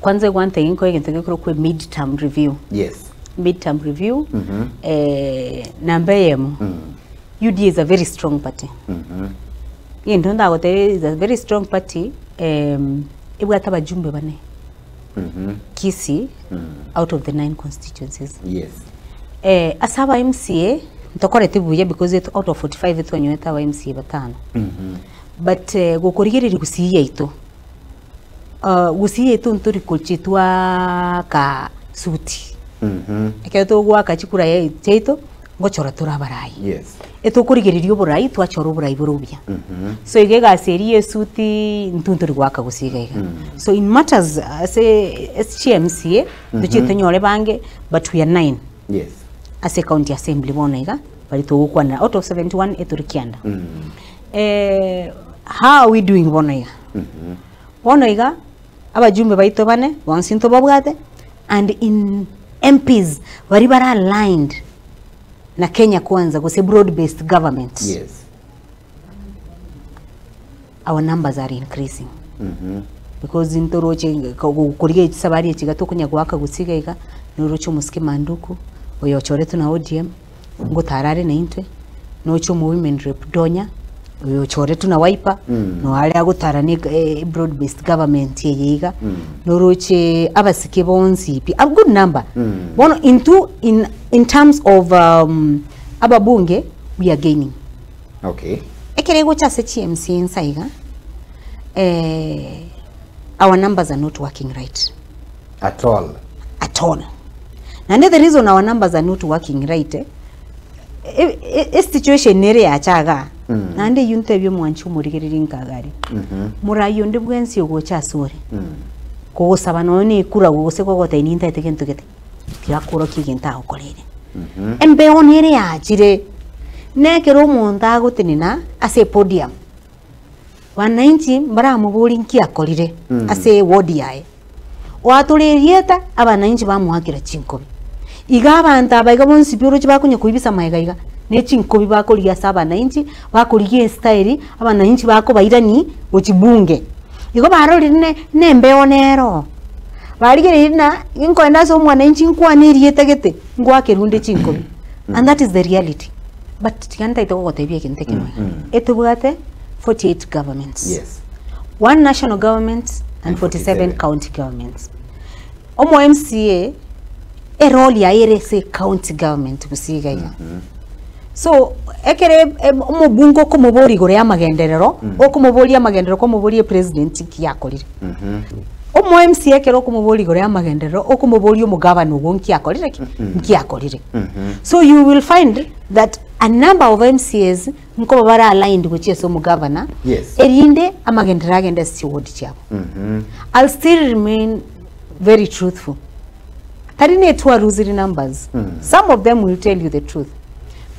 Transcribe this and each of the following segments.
Kwanza egwantebia nkoe egento gekorokwa mid term review. Yes. Mid term review, namba eyemo, UDA is a very strong party. Egento ndagotebie is a very strong party, ebwate abajumbe bane Kisii out of the nine constituencies. Yes. Ase aba MCA ntokoreti buya because out of 45 twanyorete aba MCA batano. But gokorigereria gusii yaito, gusii yaito ntori gochia twaaka suti. Ekero togoaka chikura chiaito, ngochora tore abarai. Yes. Etokorigereria oborai, twachora oborai bore obuya. So iga egasi eria ya esuti intwe ntori goaka gose iga iga. So in matters ase ase chi MCA, ntochie tonyore bange, but we are nine. Yes. Ase county assembly bono iga, baria togokwanera out of 71 etori kianda. How are we doing bono iga? Bono iga, abajumbe baito bane, bonsi ntobabwate, and in MPs baria bare aligned na Kenya Kwanza gose broad based government, Yes. our numbers are increasing. Because ntoroche korigia chisabari echi iga tokonya goaka gose iga iga, noroche omosike Manduku, oyo ochoretwe na ODM, ngotara are naintwe, noche omo women rep Donya, oyo ochoretwe na Wiper, no are agotara na broad based government eye iga, noroche abasike bonsi pi, a good number. Bono intwe in in terms of ababunge, we are gaining. Okay. Ekero egocha ase chi MCA inse iga, our numbers are not working right. At all. At all. Naende the reason our numbers are not working right, esituation nere yacha igaa, naende eywo ntebie omwanchi omorigereria nka iga aria, morai onde bwensi ogocha ase ore, kogosaba nonya na ekura gose kogotebia nintagete gento gete, tiga akorokie egento agokoreire. Embeo nere yachire, na ekero omonto agotenena ase epodium, wananchi mbaramoborie nki akorire ase eward yaye. Oatore erieta, abananchi bamoakera chinkobi. Iga abanto aba iga bonsi pi oroche bakonya koibisa magega iga, ne chinkobi bakorigia ase abananchi, bakorigia estyle, abananchi bakobairani gochia bunge. Igo barorire ne ne embeo nero, barigereiri na nkoenda ase omwananchi nkwane erieta gete, ngoakerwa onde chinkobi and that is the reality. But tiga ntaete gogotebia egento ekemo iga, etobwate 48 governments. Yes. One national government and 47 county governments. Omo MCA erole yaye ere ase county government gose iga iga. So ekere omobunge okomoboria igoro ya amagenderero, okomoboria amagenderero okomoboria epresident nki yakorire. Omo MCA ekero okomoboria igoro ya amagenderero, okomoboria omogavana ogo nki akorire ki? Nki akorire. So you will find that a number of MCAs nkoba bare aligned gochia ase omogavana, Yes. erinde amagenderero agende ase chiward chiabo. I'll still remain very truthful. Tari netwarusiri numbers. Some of them will tell you the truth.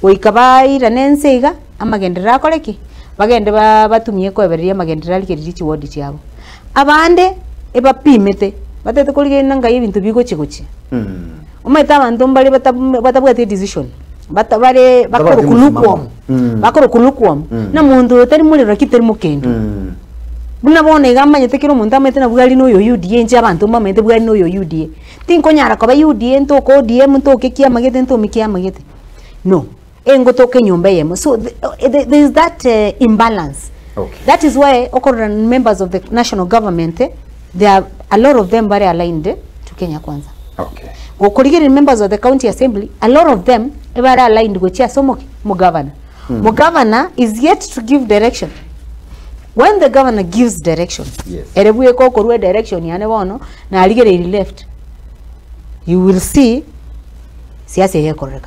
Goika bairane ense iga, amagenderero akore ki? Bagende ba batumie koebereria amagenderero arigererie chiward chiabo. Abande, ebapimete, batete korigereria ng'a ngai ebinto bigochi gochia. Omanyete abanto mbare batabwati edecision, bata bare Batabwati bakorokwa lukewarm, omosimamo. Mm. bakorokwa lukewarm, na monto oyo tari morero lakini tari mokendo. Buna bono iga amanyete kera omonto amanyete nabwo ari na oyo UDA inche abanto mbamanyete bwari na oyo UDA. Tinkonyara koba UDA ntoke ODM ntoke kiama gete ntomi kiama gete, no, engotoka enyomba eyemo so there is that imbalance. Okay. That is why okorora members of the national government there are a lot of them bare aligned to Kenya Kwanza. Okay. Gokorigereria members of the county assembly a lot of them ebare aligned gochia ase omoki omogavana. Omogavana is yet to give direction. When the governor gives direction, Yes. ere bweka okorwa edirection yane bono narigereiri left, you will see siasa eye ekororekana.